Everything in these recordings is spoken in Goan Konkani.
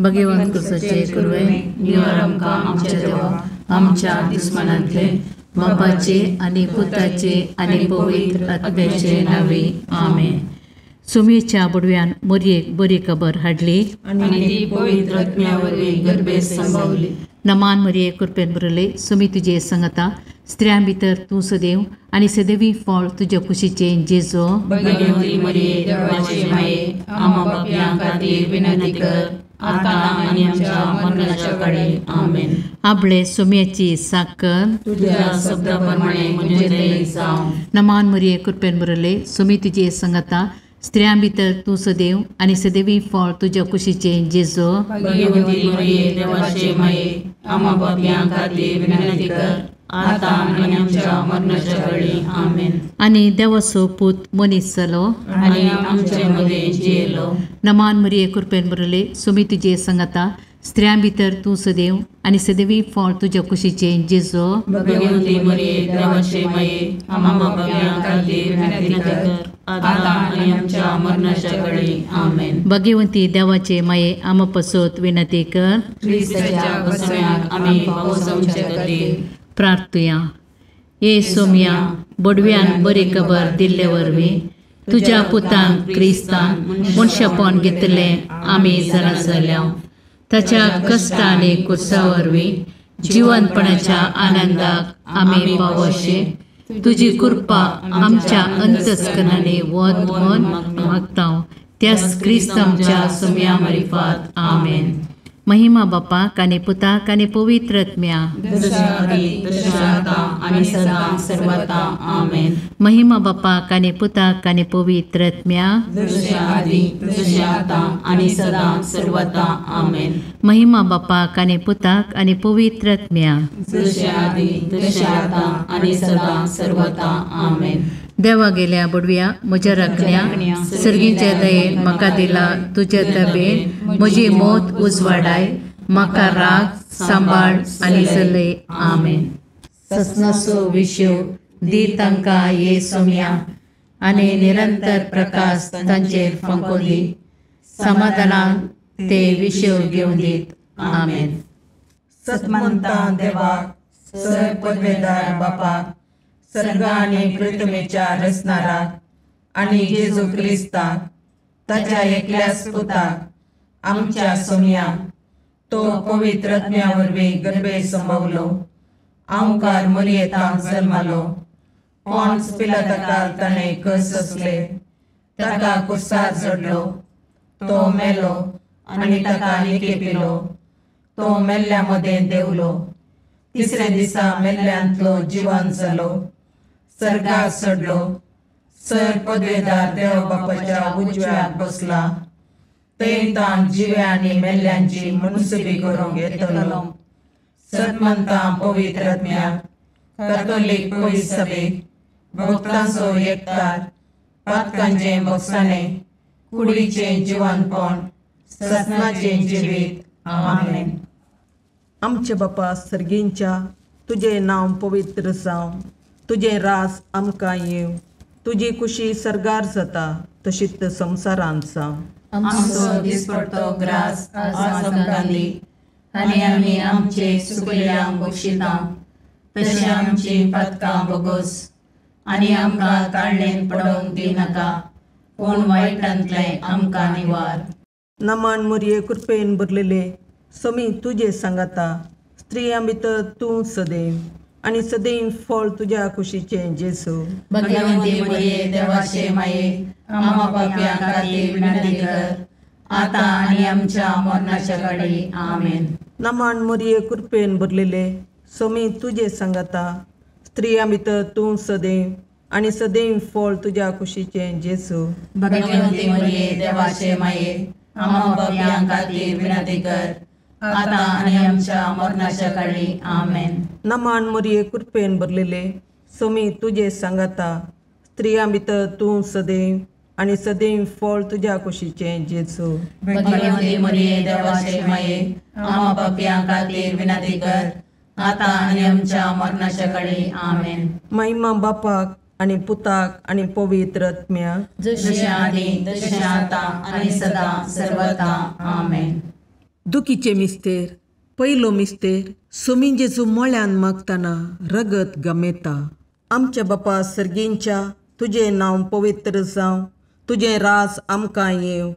भगवंत कुसाचे कुरवे निवार आमकां आमच्या देवा आमच्या दुस्मनांतले बापाचे आनी पुताचे आनी पवित्र आत्म्याचे नांवे आमेन. सुमेच्या बुडव्यान मोरयेक बरी खबर हाडली आनी ती पवित्र आत्म्या वरवीं गर्भेत संभावली. नमान मरिये कृपेन भरले सुमी तुजे संगता स्त्रियां भितर तूं सदैव आनी सदैवी फळ तुज्या कुशीचें जेजो. भगवती मरिये देवाचे माये आम्हा पापयां खातीर विनंती कर आतां आनी आमच्या मरणाच्या काळी आमेन. आपले सुम्याची साकर तुझ्या शब्दा प्रमाणे म्हजें जावं. नमान मरिये कृपेन भरले सुमी तुजे संगता स्त्रियां भितर तूं सदैव आनी सदैवी फळ तुज्या कुशीचें जेजो. भगवती मरिये देवाचे माये आम्हा पापयां खातीर विनंती कर आतां आनी आमच्या मरणाच्या काळी आमेन. आनी देवाचो पूत मनीस जालो आनी आमचे मदें जियेलो. नमान मरिये कृपेन भरले सुमी तुजे संगता स्त्रियां भितर तूं सदैव आनी सदैवी फळ तुज्या कुशीचें जेजो. भगवती मरिये देवाचे माये आम्हा पापयां खातीर विनंती कर आतां आनी आमच्या मरणाच्या काळी आमेन. भगवंती देवाचे माये आम्हा पसत विनंती कर. क्रिस्ताच्या बसव्याक आमी पावसाचे खातीर प्रार्थुया. ये सोम्या बडव्यान बरी खबर दिल्ले वरवीं तुज्या पुतान क्रिस्तान मनशापण घेतलें आमी जाणा जाल्या. ताच्या कश्ट आनी कुर्सा वरवीं जिवनपणाच्या आनंदाक आमी पावोशे तुजी कृपा आमच्या अंतस्करणांनी वत म्हूण मागता त्याच क्रिस्त आमच्या सोम्या मारिफात आमेन. महिमा बापाक आनी पुताक आनी पवित्र आत्म्या. महिमा बापाक आनी पुताक आनी पवित्र आत्म्या. महिमा बापाक आनी पुताक आनी पवित्र आत्म्या. देवा गेल्या बुडव्या म्हज्या राखण्या सर्गीच्या दयेन म्हाका दिला तुज्या दबेन म्हजी मौत उजवाडाय म्हाका राग सांबाळ आनी चलय आमेन. ससनाचो विशय दी तांकां ये सोम्या आनी निरंतर प्रकाश तांचेर फांको दी समाधानान ते विशय घेवन दीत आमेन. सतमंता देवाक सर पदवेदार बापाक सर्ग आनी पृथ्वीच्या रचणाराक आनी जेजू क्रिस्ताक ताच्या एकल्याच पुताक आमच्या सोम्याक तो पवित्र आत्म्या वरवीं गर्भे संभवलो आंवकार मरियेतांक जल्मालो पॉन्स पिलाताकाल ताणें कस सोंसले ताका कुर्सार चडलो तो मेलो आनी ताका निकेपिलो तो मेल्ल्या मदें देंवलो तिसऱ्या दिसा मेल्ल्यांतलो जिवन जालो सर्गाक चडलो सर पदवेदार देव बापाच्या उजव्याक बसला थंय ताण जिव्या आनी मेल्ल्यांची मनसुबी करूंक येतलो. सतमंता पवित्र आत्म्याक कॅथोलीक पवित्र सभेक भक्तांचो एकतार पातकांचें भोगसाणें कुडीचें जिवनपण ससनाचें जिवीत आमेन. आमचे बापा सर्गींच्या तुजें नांव पवित्र जावं तुजें राज आमकां येवं तुजी कुशी सर्गार जाता तशीच संवसारांत जावं. आमचो दिसपडतो ग्रास आज आमकां दी आनी आमी आमचे सुकल्यांक बक्षिता तशें आमची पातकां बोगोस आनी आमकां ताळणेन पडोवंक दिनाका पूण वायटांतलें आमकां निवार. नमान मोरये कृपेन भरलेले समी तुजे सांगाता स्त्रियां भितर तूं सदैव आनी सदैव फळ तुज्या कुशीचें जेजू. भगवंती मरिये देवाचे माये आम्हा पापयां खातीर विनंती कर आतां आनी आमच्या मरणाच्या काळी आमेन. नमान मोरये कृपेन भरलेले समी तुजे सांगाता स्त्रियां भितर तूं सदैव आनी सदैव फळ तुज्या कुशीचें जेजू. भगवंती मरिये देवाचे माये आम्हा पापयां खातीर विनंती कर आतां आनी आमच्या मरणाच्या काळी आमेन. नमान मोरये कृपेन भरलेले समी तुजे सांगाता स्त्रियां भितर तूं सदैव आनी सदैव फळ तुज्या कुशीचें जेजू. भगवंती मरिये देवाचे माये आम्हा पापयां खातीर विनंती कर आतां आनी आमच्या मरणाच्या काळी आमेन. महिमा बापाक आनी पुताक आनी पवित्र आत्म्याक जशें आदी तशें आतां आनी सदां सर्वता आमेन. दुखीचे मिस्तेर पयलो मिस्तेर सोमी जेजू मळ्यान मागतना रगत गमेता. आमच्या बापा सर्गींच्या तुजें नांव पवित्र जावं, तुजें राज आमकां येवं,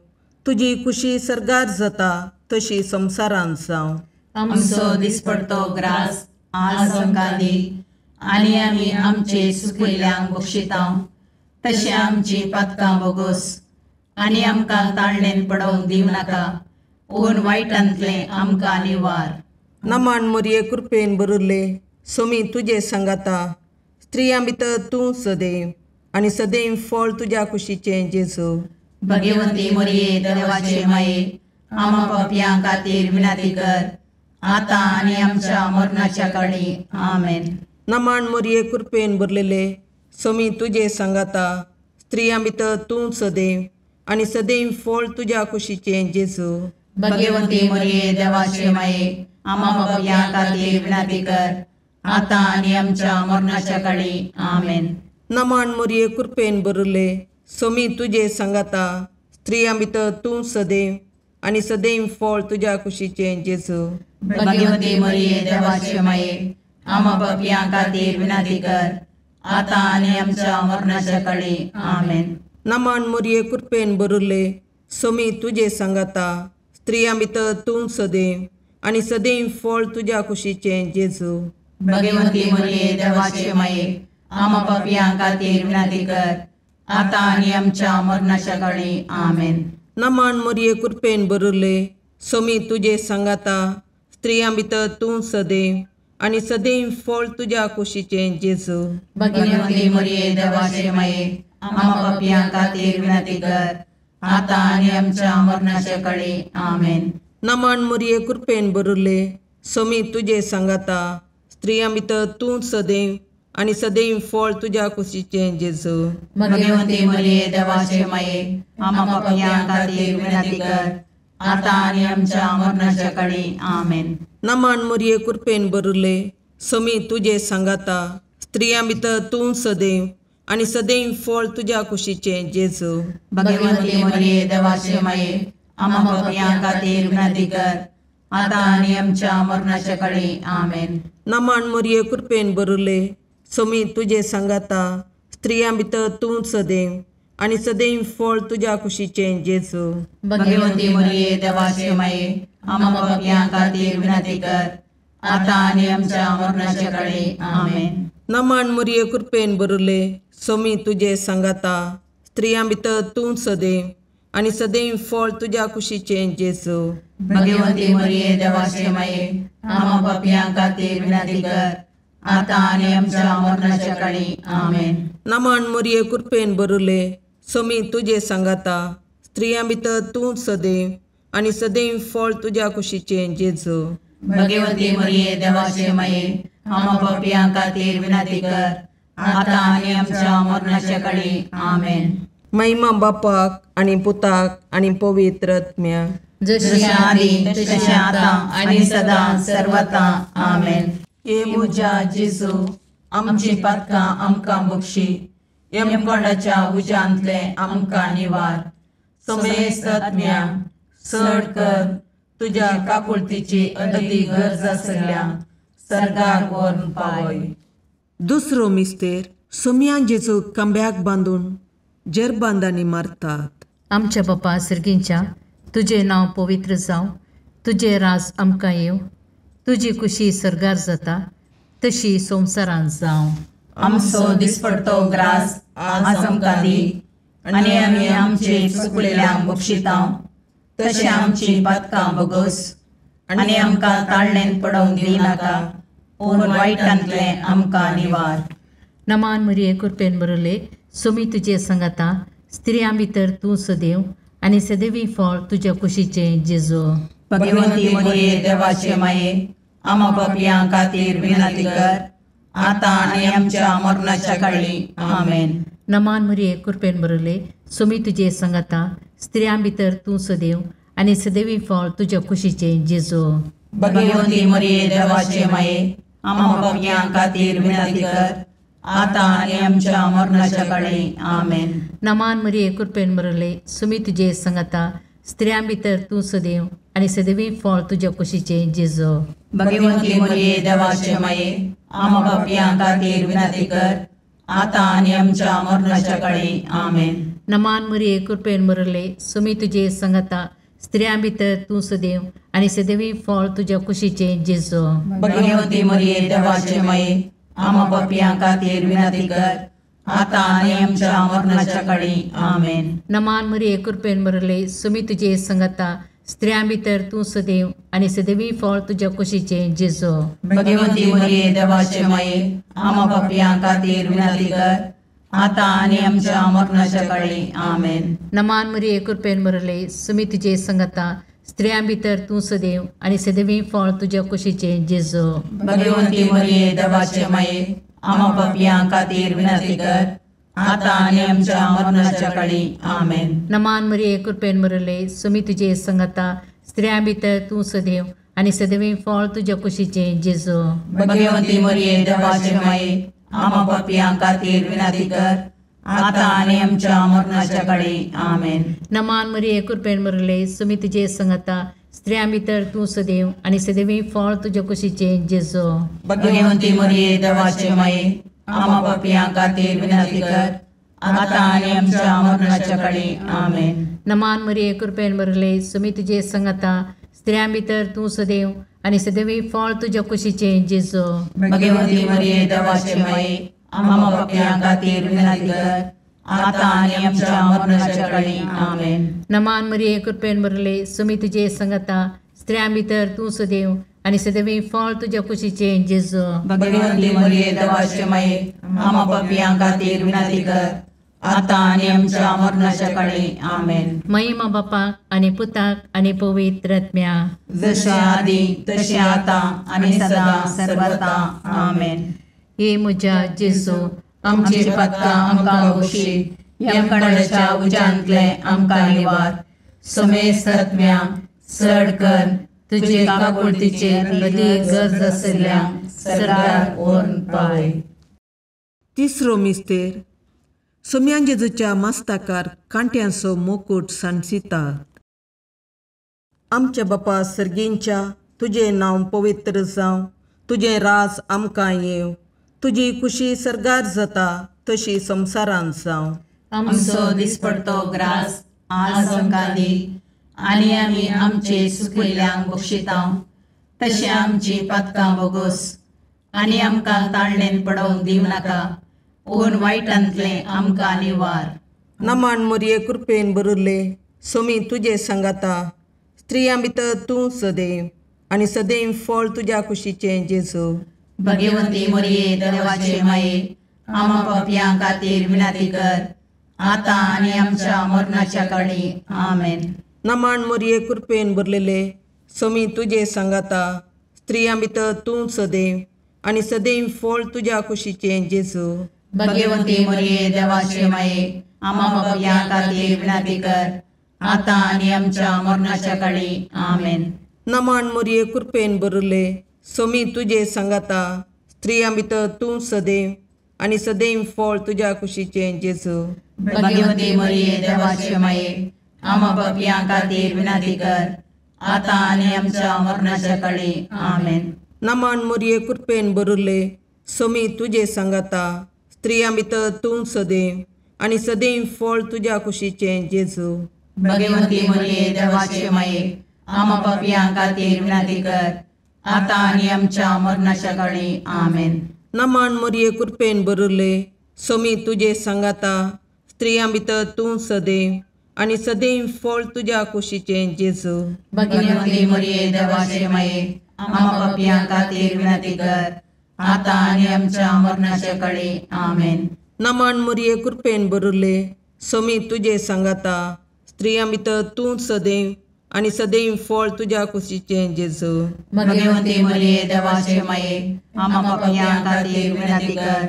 तुजी खुशी सर्गार जाता तशी संवसारांत जावं. आमचो दिसपडतो ग्रास आज आमकां दी आनी आमी आमचे सुकिल्ल्यांक बक्षिता तशें आमची पातकां बोगोस आनी आमकां ताळणेन पडोवंक दिवं नाका पूण वायटांतलें आमकां निवार. नमान मोरये कृपेन बरुल्ले सोमी तुजे सांगाता, स्त्रियां भितर तूं सदैव आनी सदैव फळ तुज्या कुशीचें जेजू. भगवंती मोरये देवाचे माये आमा पापयां खातीर विनंती कर आतां आनी आमच्या मरणाच्या काळी. आमेन. नमान मोरये कृपेन भरलेले सोमी तुजे सांगाता, स्त्रियां भितर तूं सदैव आनी सदैव फळ तुज्या कुशीचें जेजू. भगवंती मोरये देवाचे माये आमा पापयां खातीर विनंती कर आतां आनी आमच्या मरणाच्या काळी. आमेन. नमान मोरये कृपेन भरले सोमी तुजे सांगाता, स्त्रियां भितर तूं सदैव आनी सदैव फळ तुज्या कुशीचें जेजू. भगवंती मोरये देवाचे माये आमा पापयां खातीर विनंती कर आतां आनी आमच्या मरणाच्या काळी. आमेन. नमान मोरये कृपेन भरले सोमी तुजे सांगाता, स्त्रियां भितर तूं सदैव आनी सदैव फळ तुज्या कुशीचें जेजू. भगवंती मोरये देवाचे माये आमा पापयां खातीर विनंती कर आतां आनी आमच्या मरणाच्या काळी. आमेन. नमान मोरये कृपेन भरले सोमी तुजे सांगाता, स्त्रियां भितर तूं सदैव आनी सदैव फळ तुज्या कुशीचें जेजू. भगवंती मोरये देवाचे माये आमा पापयां खातीर विनंती कर आतां आनी आमच्या मरणाच्या काळी. आमेन. नमान मोरये कृपेन भरले सोमी तुजे सांगाता, स्त्रियां भितर तूं सदैव आनी सदैव फळ तुज्या कुशीचें जेजू. भगवंती मोरये देवाचे माये आमा पापयां खातीर विनंती कर आतां आनी आमच्या मरणाच्या काळी. आमेन. नमान मोरये कृपेन भरले सोमी तुजे सांगाता, स्त्रियां भितर तूं सदैव आनी सदैव फळ तुज्या कुशीचें जेजू. भगवंती मोरये देवाचे माये आमा पापयां खातीर विनंती कर आतां आनी आमच्या मरणाच्या काळी. आमेन. नमान मोरये कृपेन भरले सोमी तुजे सांगाता, स्त्रियां भितर तूं सदैव आनी सदैव फळ तुज्या कुशीचें जेजू. भगवंती मोरये देवाचे माये आमा पापयां खातीर विनंती कर आतां आनी आमच्या मरणाच्या काळी. आमेन. नमान मोरये कृपेन भरले सोमी तुजे सांगाता, स्त्रियां भितर तूं सदैव आनी सदैव फळ तुज्या कुशीचें जेजू. भगवंती मोरये देवाचे माये आमा पापयां खातीर विनंती कर आतां आनी आमच्या मरणाच्या काळी. आमेन. नमान मोरये कृपेन भरले सोमी तुजे सांगाता, स्त्रियां भितर तूं सदैव आनी सदैव फळ तुज्या कुशीचें जेजू. भगवंती मोरये देवाचे माये आमा पापयां खातीर विनंती कर आतां आनी आमच्या मरणाच्या काळी. आमेन. महिमा बापाक आनी पुताक आनी पवित्र आत्म्याक, जशी आदी तशें आतां आनी सदां सर्वता. आमेन. हे म्हज्या जेजू आमची पातकां आमकां बक्षी, यमकोंडाच्या उज्यांतलें आमकां निवार, समेस्त आत्म्या चड कर तुज्या काकुळतीची अदी गरज आसल्या सर्गाक व्हरून पावय. दुसरो मिस्तेर सोमया जेजू खांब्याक बांदून जेरबांदांनी मारतात. आमच्या बापा सर्गींच्या तुजें नांव पवित्र जावं, तुजें राज आमकां येवं, तुजी खुशी सर्गार जाता तशी संवसारांत जावं. आमचो दिसपडतो ग्रास आज आमकां दी आनी आमी आमचे चुकलेल्यांक बक्षिता तशें आमची पातकां बोगस आनी आमकां ताळणेन पडोवंक दिनाका पूण वायटांतलें आमकां निवार. नमान मरिये कृपेन बरले सोमी तुजे सांगाता, स्त्रियां भितर तूं सदैव आनी सदैवी फळ तुज्या कुशीचें जेजू. भगवंती मरिये देवाचे माये आमा पापयां खातीर विनंती कर आतां आनी आमच्या मरणाच्या काळी. आमेन. नमान मरिये कृपेन बरले सोमी तुजे सांगाता, स्त्रियां भितर तूं सदैव आनी सदैवी फळ तुज्या कुशीचें जेजू. भगवंती मरिये देवाचे माये आमा पापयां खातीर विनंती कर आतां आनी आमच्या मरणाच्या काळी. आमेन. नमान मरिये कृपेन बरले सुमी तुजे सांगाता, स्त्रियां भितर तूं सदैव आनी सदैवी फळ तुज्या कुशीचें जेजू. भगवंती मरिये देवाचे माये, आम्हा पापयां खातीर विनंती कर, आतां आनी आमच्या मरणाच्या काळी. आमेन. नमान मरिये, कृपेन भरले, सुमी तुजे संगता, स्त्रियां भितर तूं सदैव आनी सदैवी फळ तुज्या कुशीचें जेजू. भगवंती मरिये देवाचे माये, आम्हा पापयां खातीर विनंती कर, आतां आनी आमच्या मरणाच्या काळी. आमेन. नमान मरिये, कृपेन भरले, सुमी तुजे संगता, स्त्रियां भितर तूं सदैव आनी सदैवी फळ तुज्या कुशीचें जेजू. भगवंती मरिये देवाचे माये, आम्हा पापयां खातीर विनंती कर, आतां आनी आमच्या मरणाच्या काळी. आमेन. नमान मरिये, कृपेन भरले, सुमी तुजे संगता, स्त्रियां भितर तूं सदैव आनी सदैवी फळ तुज्या कुशीचें जेजू. भगवंती मरिये देवाचे माये, आम्हा पापयां खातीर विनंती कर, आतां आनी आमच्या मरणाच्या काळी. आमेन. नमान मरिये, कृपेन भरले, सुमी तुजे संगता, स्त्रियां भितर तूं सदैव आनी सदैवी फळ तुज्या कुशीचें जेजू. भगवंती मरिये देवाचे माये, आम्हा पापयां खातीर विनंती कर, आतां आनी आमच्या मरणाच्या काळी. आमेन. नमान मरिये, कृपेन भरले, सुमी तुजे संगता, स्त्रियां भितर तूं सदैव आनी सदैवी फळ तुज्या कुशीचें जेजू. भगवंती मरिये देवाचे माये, आम्हा पापयां खातीर विनंती कर, आतां आनी आमच्या मरणाच्या काळी. आमेन. नमान मरिये, कृपेन भरले, सुमी तुजे संगता, स्त्रियां भितर तूं सदैव आनी सदैवी फळ तुज्या कुशीचें जेजू. भगवंती मरिये देवाचे माये, आम्हा पापयां खातीर विनंती कर, आतां आनी आमच्या मरणाच्या काळी. आमेन. नमान मरिये, कृपेन भरले, सुमी तुजे संगता, स्त्रियां भितर तूं सदैव आनी सदैवी फळ तुज्या कुशीचें जेजू. भगवंती मरिये देवाचे माये, आम्हा पापयां खातीर विनंती कर, आतां आनी आमच्या मरणाच्या काळी. आमेन. महिमा बापाक आनी पुताक आनी पवित्र आत्म्या, जशें आदी तशें आतां आनी सदां सर्वता. आमेन. हे म्हज्या जेजू, आमची पातकां आमकां बक्षी, यमकणाच्या उज्यांतले आमकां निवार, समेस्त आत्म्या चड कर तुजे काकुळतीचेर अदीक गरज आशिल्ल्या सरकार व्हरून पावय. तिसरो मिस्तेर. सोम्यान जेजूच्या मस्ताकार कांट्यांचो मुकूट सांडसितात. आमच्या बापा सर्गींच्या, तुजें नांव पवित्र जावं, तुजें राज आमकां येवं, तुजी कुशी सर्गार जाता तशी संवसारांत जावं. आमचो दिसपडतो ग्रास आज आमकां दी, आनी आमी आमचे सुकिल्ल्यांक बक्षिता तशें आमची पातकां बोगोस, आनी आमकां ताळणेन पडोवंक दिवं नाका, पूण वायटांतलें आमकां निवार. नमान मरिये, कृपेन भरिल्ले, सोमी तुजे सांगाता, स्त्रियां भितर तूं सदैव आनी सदैव फळ तुज्या कुशीचें जेजू. भगवंती मरिये देवाचे माये, आम्हा पापयां खातीर विनंती कर, आतां आनी आमच्या मरणाच्या काळी. आमेन. नमान मरिये, कृपेन भरलेले, सोमी तुजे सांगाता, स्त्रियां भितर तूं सदैव आनी सदैव फळ तुज्या कुशीचें जेजू. भगवंती मरिये देवाचे माये, आम्हा पापयां खातीर विनंती कर, आतां आनी आमच्या मरणाच्या काळी. आमेन. नमान मरिये, कृपेन भरिल्ले, सोमी तुजे सांगाता, स्त्रियां भितर तूं सदैव आनी सदैव फळ तुज्या कुशीचें जेजू. भगवंती मरिये देवाचे माये, आम्हा पापयां खातीर विनंती कर, आतां आनी आमच्या मरणाच्या काळी. आमेन. नमान मरिये, कृपेन भरिल्ले, सोमी तुजे सांगाता, स्त्रियां भितर तूं सदैव आनी सदैव फळ तुज्या कुशीचें जेजू. भगवंती मरिये देवाचे माये, आम्हा पापयां खातीर विनंती कर, आतां आनी आमच्या मरणाच्या काळी. आमेन. नमान मरिये, कृपेन भरिल्ले, सोमी तुजे सांगाता, स्त्रियां भितर तूं सदैव आनी सदैव फळ तुज्या कुशीचें जेजू. भगवंती मरिये देवाचे माये, आम्हा पापयां खातीर विनंती कर, आतां आनी आमच्या मरणाच्या काळी. आमेन. नमान मरिये, कृपेन भरिल्ले, सोमी तुजे सांगाता, स्त्रियां भितर तूं सदैव आनी सदैव फळ तुज्या कुशीचें जेजू. भगवंती मरिये देवाचे माये, आम्हा पापयां खातीर विनंती कर,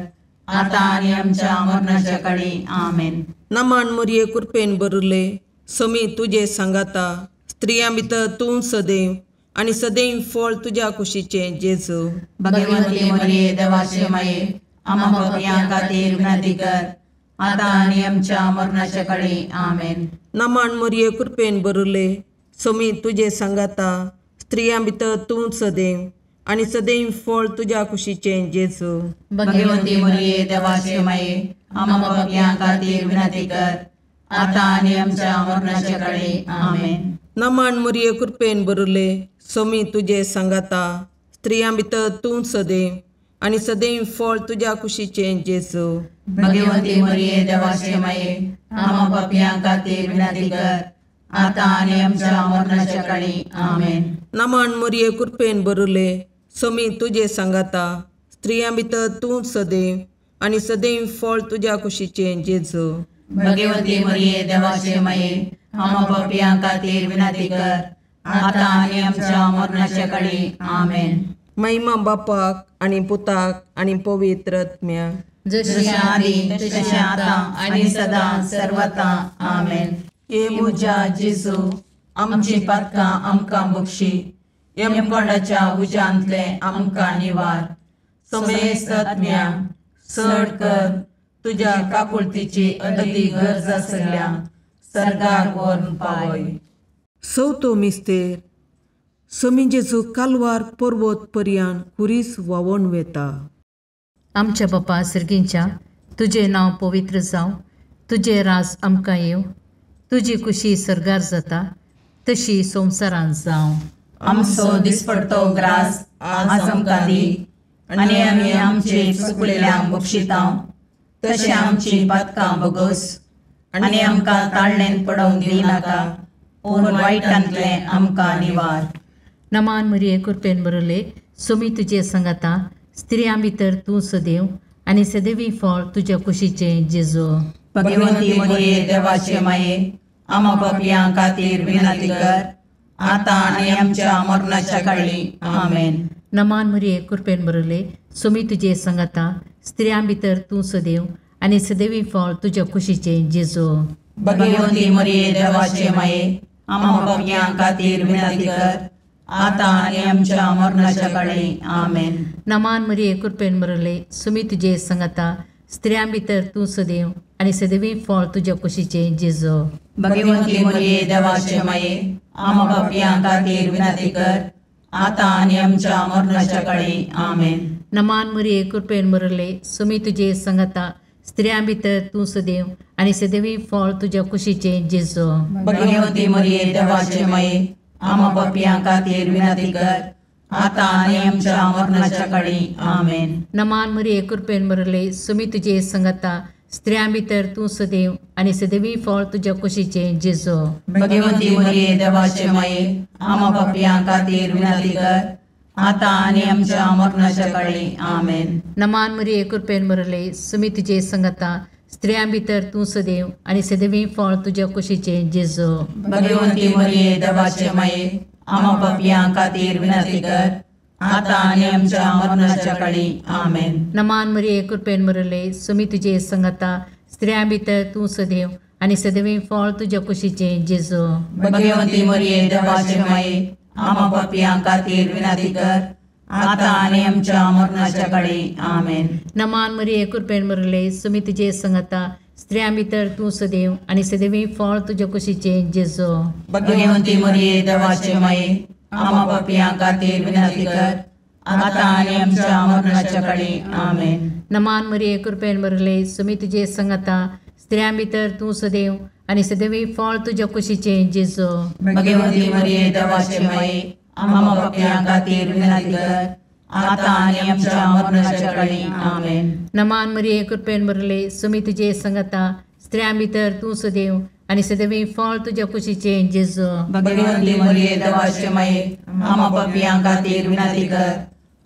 आतां आनी आमच्या मरणाच्या काळी. आमेन. नमान मरिये, कृपेन भरिल्ले, सोमी तुजे सांगाता, स्त्रियां भितर तूं सदैव आनी सदैव फळ तुज्या कुशीचें जेजू. भगवंती मरिये देवाचे माये, आम्हा पापयां खातीर विनंती कर, आतां आनी आमच्या मरणाच्या काळी. आमेन. नमन मरिये कृपेन भरिल्ले, स्वामी तुजे सांगाता, स्त्रियां भितर तूं सदैव आनी सदैव फळ तुज्या कुशीचें जेजू. भगवंती मरिये देवाचे माये, आम्हा पापयां खातीर विनंती कर, आतां आनी आमच्या मरणाच्या काळी. आमेन. नमन मरिये कृपेन भरिल्ले, स्वामी तुजे सांगाता, स्त्रियां भितर तूं सदैव आनी सदैव फळ तुज्या कुशीचें जेजू. भगवंती मरिये देवाचे माये, आम्हा पापयां खातीर विनंती कर, आतां आनी आमच्या मरणाच्या काळी. आमेन. नमन मरिये कृपेन भरिल्ले, स्वामी तुजे सांगाता, स्त्रियां भितर तूं सदैव आनी सदैव फळ तुज्या कुशीचें जेजू. भगवंती मरिये देवाचे माये, आम्हा पापयां खातीर विनंती कर, आतां आनी आमच्या मरणाच्या काळी. आमेन. महिमा बापाक आनी पुताक आनी पवित्र आत्म्याक, जशें आदी तशें आतां आनी सदां सर्वता. आमेन. हे म्हज्या जेजू, आमची पातकां आमकां बक्षी, यमकोंडाच्या उज्यांतले आमकां निवार, समेस्त आत्म्या चड कर तुज्या काकुळतीची अदती गरज आसल्या सर्गाक व्हरून पावय. चवथो मिस्तेर. स्वामी जेजू कालवार पर्वत पर्यान खुरीस व्हांवून वेता. आमच्या बापा सर्गींच्या, तुजें नांव पवित्र जावं, तुजें राज आमकां येवं, तुजी कुशी सर्गार जाता तशी संवसारांत जावं. आमचो दिसपडतो ग्रास आज आमकां दी, आनी आमी आमचे चुकलेल्यांक बक्षितां तशें आमची पातकां बगस, आनी आमकां ताळणेन पडोवंक दिनाका, पूण वायटांतलें आमकां निवार. नमान मरिये कृपेन भरिल्ले, स्वामी तुजे सांगाता, स्त्रियां भितर तूं सदैव आनी सदैवी फळ तुज्या कुशीचें जेजू. भगवंती मरिये देवाचे माये, आम्हा पापयां खातीर विनंती कर, आतां आनी आमच्या मरणाच्या काळी. आमेन. नमान मरिये कृपेन भरिल्ले, स्वामी तुजे सांगाता, स्त्रियां भितर तूं सदैव आनी सदैवी फळ तुज्या कुशीचें जेजू. भगवंती मरिये देवाचे माये, आम्हा पापयां खातीर विनंती कर, आतां आनी आमच्या मरणाच्या काळी. आमेन. नमान मरिये कृपेन भरिल्ले, स्वामी तुजे सांगाता, स्त्रियां भितर तूं सदैव आनी सदैवी फळ तुज्या कुशीचें जेजू. भगवंती मरिये देवाचे माये, आम्हा पापयां खातीर विनंती कर, आतां आनी आमच्या मरणाच्या काळी. आमेन. नमान मरिये कृपेन भरिल्ले, स्वामी तुजे सांगाता, स्त्रियां भितर तूं सदैव आनी सदैवी फळ तुज्या कुशीचें जेजू. भगवंती मरिये देवाचे माये, आम्हा पापयां खातीर विनंती कर, आतां आनी आमच्या मरणाच्या काळी. आमेन. नमान मरिये कृपेन भरिल्ले, स्वामी तुजे सांगाता, स्त्रियां भितर तूं सदैव आनी सदैवी फळ तुज्या कुशीचें जेजू. भगवंती मरिये देवाचे माये, आम्हा पापयां खातीर विनंती कर, आतां आनी आमच्या मरणाच्या काळी. आमेन. नमान मरिये कृपेन भरिल्ले, स्वामी तुजे सांगाता, स्त्रियां भितर तूं सदैव आनी सदैवी फळ तुज्या कुशीचें जेजू. भगवंती मरिये देवाचे माये, आम्हा पापयां खातीर विनंती कर, आतां आनी आमच्या मरणाच्या काळी. आमेन. नमान मरिये कृपेन भरिल्ले, स्वामी तुजे सांगाता, स्त्रियां भितर तूं सदैव आनी सदैवी फळ तुज्या कुशीचें जेजू. भगवंती मरिये देवाचे माये, आम्हा पापयां खातीर विनंती कर, आतां आनी आमच्या मरणाच्या काळी. आमेन. नमान मरिये कृपेन भरिल्ले, स्वामी तुजे सांगाता, स्त्रियां भितर तूं सदैव आनी सदैवी फळ तुज्या कुशीचें जेजू. भगवंती मरिये देवाचे माये, आम्हा पापयां खातीर विनंती कर, आतां आनी आमच्या मरणाच्या काळी. आमेन. नमान मरिये कृपेन भरिल्ले, स्वामी तुजे सांगाता, स्त्रियां भितर तूं सदैव आनी सदैवी फळ तुज्या कुशीचें जेजू. भगवंती मरिये देवाचे माये, आम्हा पापयां खातीर विनंती कर, आतां आनी आमच्या मरणाच्या काळी. आमेन. नमान मरिये कृपेन भरिल्ले, स्वामी तुजे सांगाता, स्त्रियां भितर तूं सदैव आनी सदैवी फळ तुज्या कुशीचें जेजू. भगवंती मरिये देवाचे माये, आम्हा पापयां खातीर विनंती कर,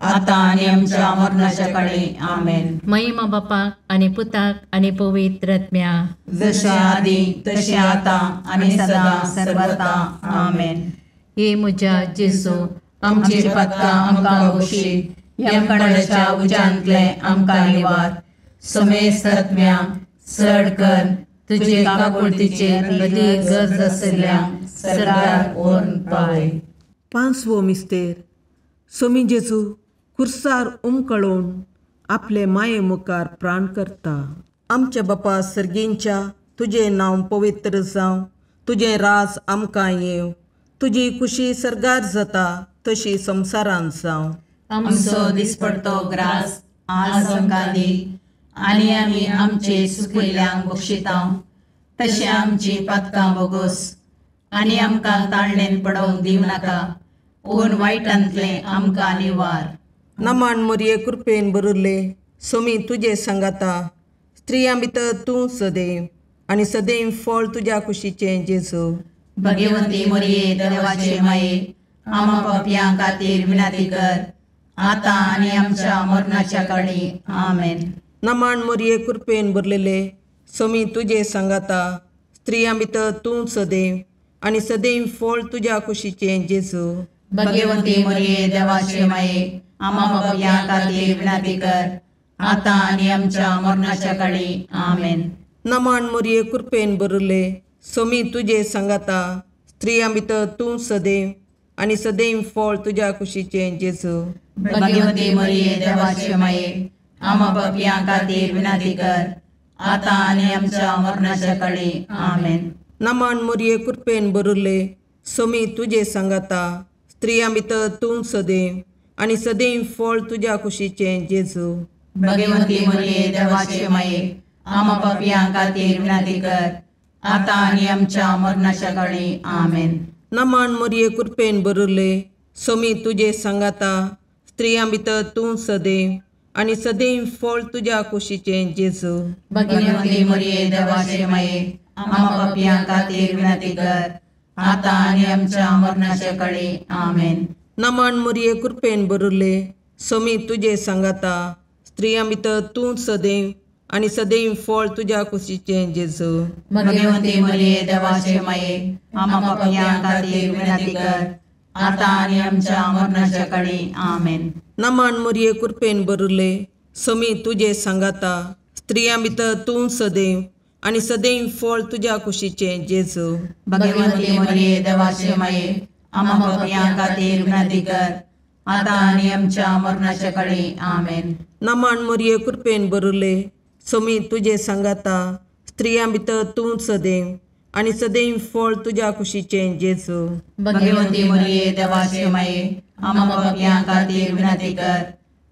आतां आनी आमच्या मरणाच्या काळी. आमेन. महिमा बापाक आनी पुताक आनी पवित्र आत्म्याक, जशें आदी तशें आतां आनी सदां सर्वता. आमेन. हे म्हज्या जेजू, आमची पातकां आमकां बक्षी, यमकंडाच्या उज्यांतले आमकां निवार, समेस्त आत्म्या चड कर तुजे काकुळतीचेर अदीक गरज आशिल्ल्या सर्गाक व्हरून पावय. पांचवो मिस्तेर. स्वामी जेजू खुर्सार उमकळून आपले माये मुखार प्राण करता. आमच्या बापा सर्गींच्या तुजें नांव पवित्र जावं, तुजें राज आमकां येवं, तुजी खुशी सर्गार जाता तशी संवसारांत जावं. आमचो दिसपडतो ग्रास आज आमकां दी आनी आमी आमचे सुकिल्ल्यांक बक्षिता तशें आमची पातकां बोगोस आनी आमकां ताळणेन पडोवंक दिवं नाका पूण वायटांतलें आमकां निवार. नमान मोरये कृपेन बरुल्ले सोमी तुजे सांगाता, स्त्रियां भितर तूं सदैव आनी सदैव फळ तुज्या कुशीचें जेजू. भगवंती मोरये देवाचे माये आमा पापयां खातीर विनंती कर आतां आनी आमच्या मरणाच्या काळी. आमेन. नमान मोरये कृपेन भरलेले सोमी तुजे सांगाता, स्त्रियां भितर तूं सदैव आनी सदैव फळ तुज्या कुशीचें जेजू. भगवंती मोरये देवाचे माये आमा पापयां खातीर विनंती कर आतां आनी आमच्या मरणाच्या काळी. आमेन. नमान मोरये कृपेन भरले सोमी तुजे सांगाता, स्त्रियां भितर तूं सदैव आनी सदैव फळ तुज्या कुशीचें जेजू. भगवंती मोरये देवाचे माये आमा पापयां खातीर विनंती कर आतां आनी आमच्या मरणाच्या काळी. आमेन. नमान मोरये कृपेन भरले सोमी तुजे सांगाता, स्त्रियां भितर तूं सदैव आनी सदैव फळ तुज्या कुशीचें जेजू. भगवंती मोरये देवाचे माये आमा पापयां खातीर विनंती कर आतां आनी आमच्या मरणाच्या काळी. आमेन. नमान मोरये कृपेन भरले सोमी तुजे सांगाता, स्त्रियां भितर तूं सदैव आनी सदैव फळ तुज्या कुशीचें जेजू. भगवंती मोरये देवाचे माये आमा पापयां खातीर विनंती कर आतां आनी आमच्या मरणाच्या काळी. आमेन. नमान मोरये कृपेन भरले सोमी तुजे सांगाता, स्त्रियां भितर तूं सदैव आनी सदैव फळ तुज्या कुशीचें जेजू. भगवंती मोरये देवाचे माये आमा पापयां खातीर विनंती कर आतां आनी आमच्या मरणाच्या काळी. आमेन. नमान मोरये कृपेन भरले सोमी तुजे सांगाता, स्त्रियां भितर तूं सदैव आनी सदैव फळ तुज्या कुशीचें जेजू. भगवंती मोरये देवाचे माये आमा पापयां खातीर विनंती कर आतां आनी आमच्या मरणाच्या काळी. आमेन. नमान मोरये कृपेन भरले सोमी तुजे सांगाता, स्त्रियां भितर तूं सदैव आनी सदैव फळ तुज्या कुशीचें जेजू. भगवंती मोरये देवाचे माये आमा पापयां खातीर विनंती कर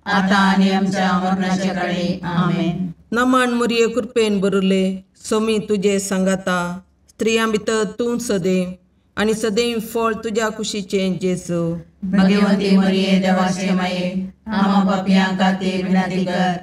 आतां आनी आमच्या मरणाच्या काळी. आमेन. नमान मोरये कृपेन भरले सोमी तुजे सांगाता, स्त्रियां भितर तूं सदैव आनी सदैव फळ तुज्या कुशीचें जेजू. भगवंती मोरये देवाचे माये आमा पापयां खातीर विनंती कर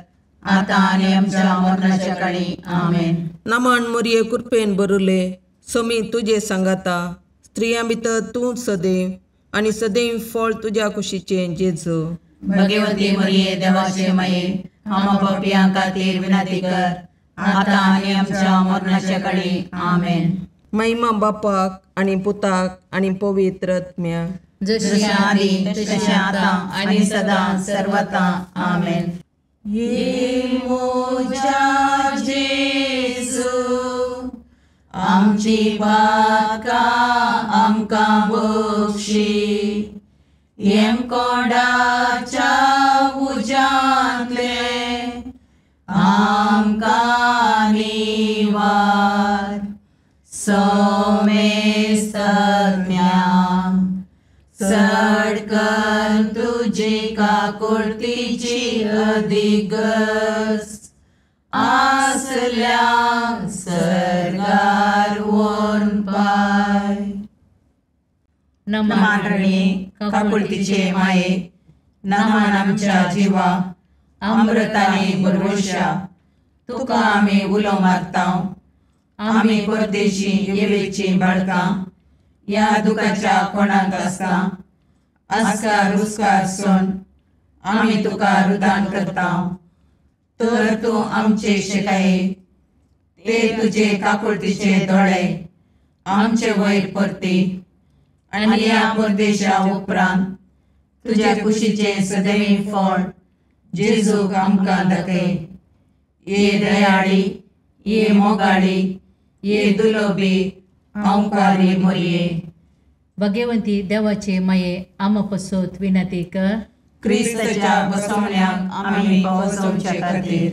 आतां आनी आमच्या मरणाच्या काळी. आमेन. नमान मोरये कृपेन भरले सोमी तुजे सांगाता, स्त्रियां भितर तूं सदैव आनी सदैव फळ तुज्या कुशीचें जेजू. भगवंती मोरये देवाचे माये आमा पापयां खातीर विनंती कर आतां आनी आमच्या मरणाच्या काळी. आमेन. महिमा बापाक आनी पुताक आनी पवित्र आत्म्याक, जशी आदी तशें आतां आनी सदां सर्वता. आमेन. ये मोजा जेजू आमची पातकां आमकां बक्षी, येमकोंडाच्या उज्यांतले आमकां निवार. सोमेस्तज्ञा चड कर तुजी काकुळतीची अधिगस आसल्या सर्गार व्हरून पाय. नमान रणी काकुळतीचे माये, नमान आमच्या जिवा अमृताने भरवशा, तुका आमी उलो मारता. आमी परदेशी येवेची बाळकां ह्या दुखाच्या कोणाक आसता आस्कार रुस्कार सोन आमी तुका रुदान करता. तर तूं आमचे शिकाये ते तुजे काकुळतीचे दोळे आमचे वयर परती आनी ह्या परदेशा उपरांत तुज्या कुशीचें सदैव फळ जेजूक आमकां दाखय. ये दयाळी, ये मोगाळी, ये दुलोबी आंवकारी मोरये. भगवंती देवाचे माये आमा पसत विनंती कर. क्रिस्ताच्या बसवण्याक आमी पावसोवचे खातीर.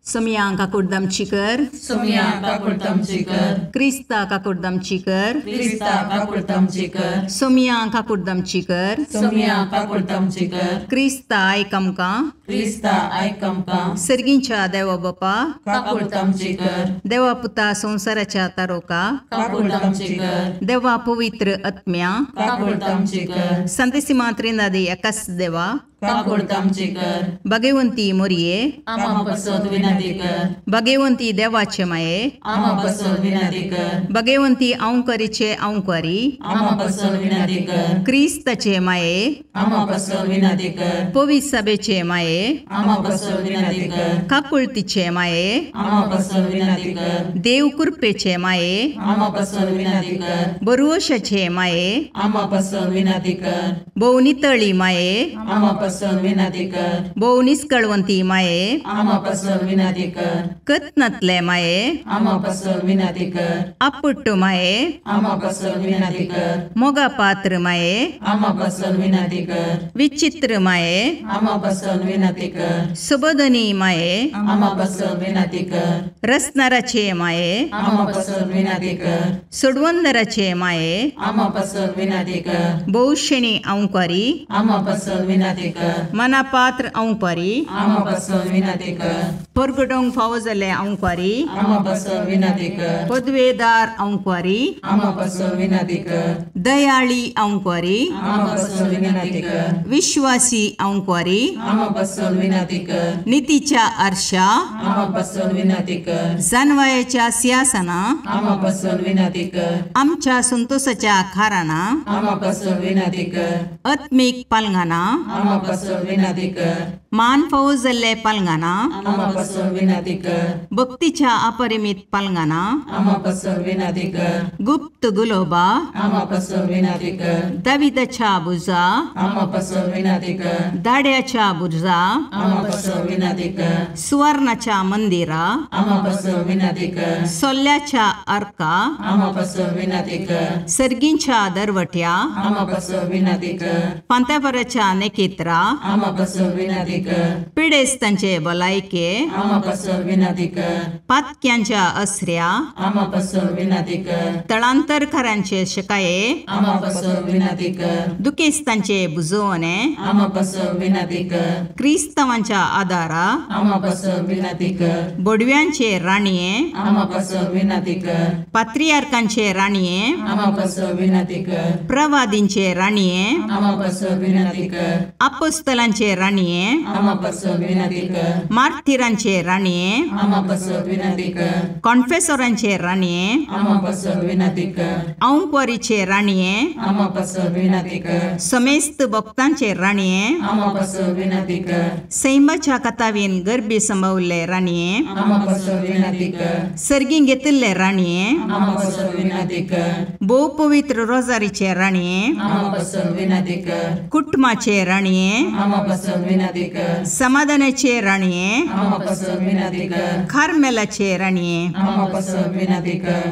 सोमया काकुडदामची कर, सोमया काकुडदामची कर, क्रिस्ता काकुडदामची कर, क्रिस्ता काकुडदामची कर, सोमया काकुडदामची कर, सोमया काकुडदामची कर, क्रिस्ता आयक आमकां, क्रिस्ता आयक आमकां, सर्गींच्या देवा बापा काकुडदामची कर, देवा पुता संवसाराच्या तारोका काकुडदामची कर, देवा पवित्र आत्म्या काकुडदामची कर, संतेसिमा त्रिनादी एकाच देवा काकुडदामची कर, भगवंती मोरये आमा पसत विनंती कर, भगवंती देवाचे माये आमा पसत विनंती कर, भगवंती औंकरीचे औंकरी आमा पसत विनंती कर, क्रिस्ताचे माये आमा पसत विनंती कर, पवित्र सभेचे माये आमा पसत विनंती कर, काकुळतीचे माये आमा पसत विनंती कर, देव कृपेचे माये आमा पसत विनंती कर, बरुवशाचे माये आमा पसत विनंती कर, भोवनितळी माये आमा पसत विनंती कर, भोव निस्कळवंती माये आमा पसत विनंती कर, कत्नातले माये आमा पसत विनंती कर, आपुट्ट माये आमा पसत विनंती कर, मोगा पात्र माये आमा पसत विनंती कर, विचित्र माये आमा पसत विनंती कर, सुबोधनी माये आमा पसत विनंती कर, रसनाराचे माये आमा पसत विनंती कर, सोडवंदराचे माये आमा पसत विनंती कर, भोवशेणी औंकारी आमा पसत विनंती कर, मनापात्र औंकारी आमा पसत विनंती कर, परगटोंक फावो जाल्ले औंकारी आमा पसत विनंती कर, पदवेदार औंकारी आमा पसत विनंती कर, दयाळी औंकारी आमा पसत विनंती कर, विश्वासी औंकारी आमा पसत विनंती कर, नितीच्या आरशा आमा पसत विनंती कर, जानवायाच्या सिंहासना आमा पसत विनंती कर, आमच्या संतोषाच्या खाराना आमा पसत विनंती कर, आत्मीक पालंगाना आमा पसत विनंती कर, मान फावो जाल्ले पालंगाना आमा पसत विनंती कर, भक्तीच्या अपरिमित पालंगाना आमा पसत विनंती कर, गुप्त गुलोबा आमा पसत विनंती कर, दाविदाच्या बुजा आमा पसत विनंती कर, दाड्याच्या बुर्जा आमा पसत विनंती कर, सुवर्णाच्या मंदिरा आमा पसत विनंती कर, सोल्ल्याच्या अर्का आमा पसत विनंती कर, सर्गींच्या दरवट्या आमा पसत विनंती कर, पांतापराच्या नेकेत्रा आमा पसत विनंती कर, पिडेस्तांचे भलायके आमा पसत विनंती कर, पातक्यांच्या असऱ्या आमा पसत विनंती कर, तळांतरकारांचे शकाये आमा पसत विनंती कर, दुखेस्तांचे बुजवणे आमा पसत विनंती कर, क्रिस्तावांच्या आदारा आमा पसत विनंती कर, बोडव्यांचे राणये आमा पसत विनंती कर, पात्रियार्कांचे राणये आमा पसत विनंती कर, प्रवादींचे राणये आमा पसत विनंती कर, अपोस्तलांचे राणये आमा पसत विनंती कर, मार्थिरांचे राणये आमा पसत विनंती कर, कॉन्फेसोरांचे राणये आमा पसत विनंती कर, औंकवारीचे राणये आमा पसत विनंती कर, समेस्त भक्तांचे राणये आमा पसत विनंती कर, सैमाच्या कथावीन गर्भी संभवल्ले राणये आमा पसत विनंती कर, सर्गीं घेतिल्ले राणये आमा पसत विनंती कर, भोव पवित्र रोजारीचे राणये आमा पसत विनंती कर, कुटुंबाचे राणये आमा पसत विनंती कर, समाधानाचे राणये आमा पसत विनंती कर, कार्मेलाचे राणये आमा पसत विनंती कर,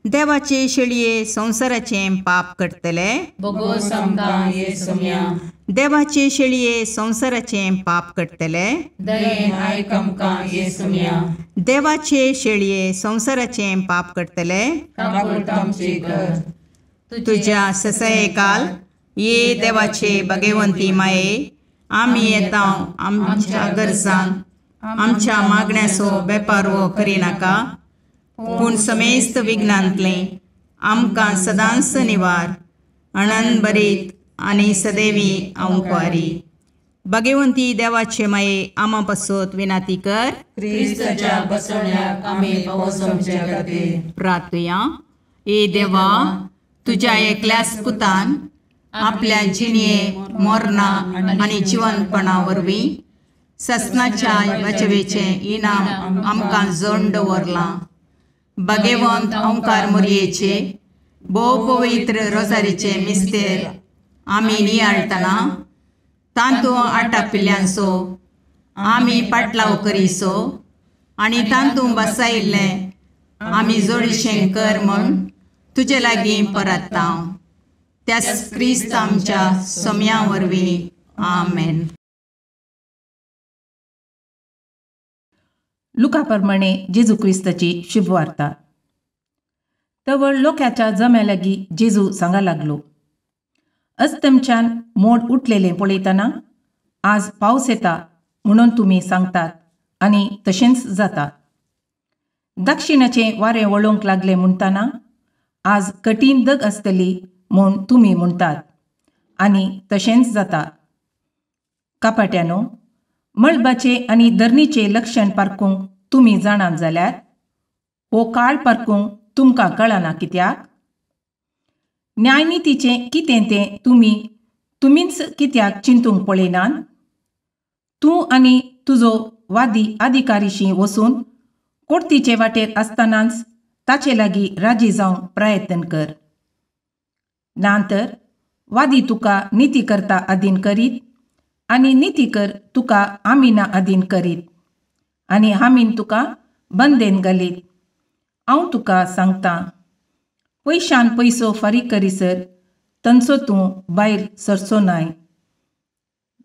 देवाचे शेळये संवसाराचे पाप करतले बोगोस आमकां ये सोम्या, देवाचे शेळये संवसाराचे पाप करतले दयेन आयक आमकां ये सोम्या, देवाचे शेळये संवसाराचे पाप करतले काकुळटामची कर, तुझ्या ससयकाल ये देवाचे भगवंती माये आमी येता आमच्या गरजांक आमच्या मागण्याचो बेपारवो करिनाका पूण समेस्त विघ्नांतलें आमकां सदांच निवार अणनभरीत आनी सदैवी अंकवारी भगवंती देवाचे माये आमा पासत विनाती कर क्रिस्ताच्या बसवण्याक आमी पावस आमच्या खातीर प्रार्थुया. ए देवा, तुज्या एकल्याच पुतान आपल्या जिणये मरणा आनी जिवनपणा वरवीं ससनाच्या वाचवेचें इनाम आमकां जण दवरलां. भगवंत ओंकार मोरयेचे भोव पवित्र रोजारीचे मिस्तेर आमी नियाळटना तांतू आटापिल्ल्यांचो आमी पाटलाव करीसो आनी तांतू बसायिल्लें आमी जोडीशें कर म्हूण तुजे लागीं परत्ता. त्याच क्रिस्त आमच्या सोम्या वरवीं. आमेन. लुका प्रमाणे जेजू क्रिस्ताची शुभवार्ता. तवळ लोक्याच्या जम्या लागीं जेजू सांगा लागलो, अस्तमच्यान मोड उठलेलें पळयतना आज पावस येता म्हणून तुमी सांगतात आनी तशेंच जाता. दक्षिणाचें वारें वळोवंक लागलें म्हणटना आज कठीण दग आसतली म्हूण तुमी म्हणटात आनी तशेंच जाता. कपाट्यानो, मळबाचें आनी धरणीचें लक्षण पारखूंक तुमी जाणात जाल्यार हो काळ पारखूंक तुमकां कळना कित्याक? न्यायनितीचें कितें तें तुमी तुमीच कित्याक चिंतूंक पळयनात? तूं आनी तुजो वादी अधिकारीशी वचून कोर्तीचे वाटेर आसतनाच ताचे लागीं राजी जावंक प्रयत्न कर. ना तर वादी तुका निती करता अधीन करीत आनी निती कर तुका आमिना अधीन करीत आनी हामीन तुका बंदेन घालीत. हांव तुका सांगता, पयशान पयसो फारीक करीसर तंचो तूं भायर सरचो नाय.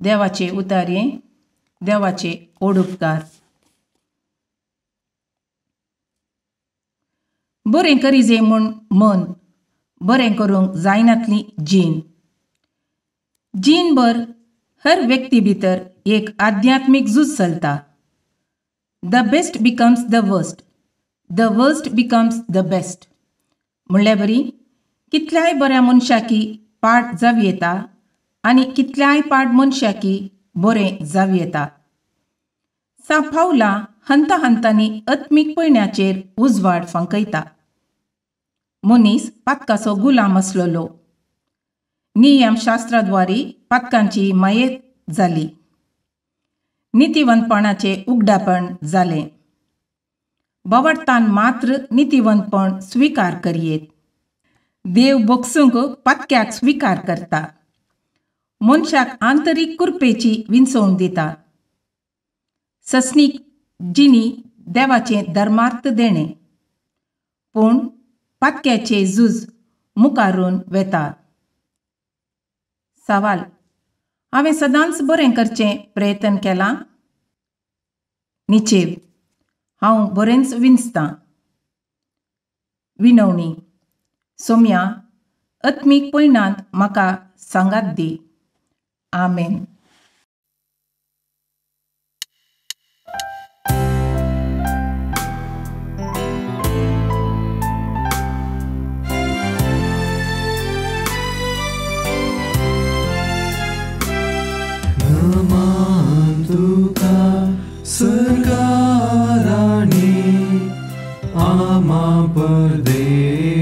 देवाचे उतारे, देवाचे ओडुपकार. बरें करिजे म्हूण मन, बरें करूंक जायनातली जीण. जीणभर हर व्यक्ती भितर एक आध्यात्मीक झूज चलता. The best becomes the worst, the worst becomes the best. म्हणल्यार बरी कितल्याय बऱ्या मनशाकी पाड जावं येता आनी कितल्याय पाड मनशाकी बरें जावं येता. सापावलां हंता हंतांनी आत्मीक पयण्याचेर उजवाड फांकयता. मनीस पातकाचो गुलाम आसलेलो. नियमशास्त्राद्वारे पातकांची मायेत जाली. नितिवंतपणाचें उगडापण जालें. बवडतान मात्र नितिवंतपण स्विकार करयेत. देव बोगसूंक पातक्याक स्विकार करता. मनशाक आंतरीक कृपेची विंचवण दिता. ससनीक जिणी देवाचें धर्मार्थ देणें, पूण पातक्याचें झूज मुखारून वेता. सवाल, हांवें सदांच बरें करचें प्रयत्न केलां? निचेव, हांव बरेंच विंचतां. विनवणी, सोम्या, आत्मीक पयणांत म्हाका सांगात दी. आमेन. नमान तुका सरकाराणी आमा परदेशाचे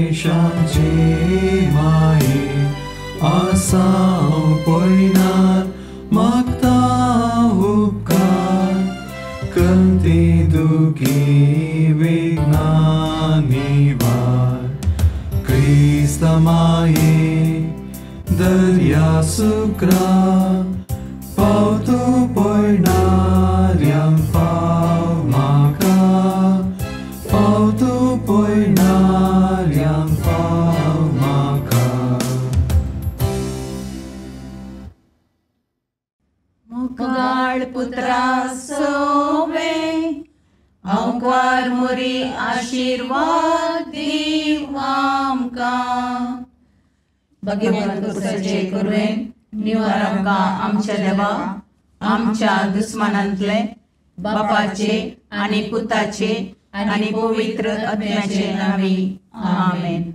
माये आसाव पयनार मागता उपकार कंती दुखी विघ्ना निवार क्रिस्त माये दर्या सुक्रा पावतो पयणाऱ्यांक पाव म्हाका पावतो पयणाऱ्यांक पाव म्हाका. मुगाळ पुत्रा सोवे अंकार मोरी आशीर्वाद दीव आमकां. भगवंत कुसाचे कुरवेन निवार आमकां आमच्या देवा आमच्या दुस्मानांतले बापाचे आनी पुताचे आनी पवित्र आत्म्याचे नांवी. आमेन.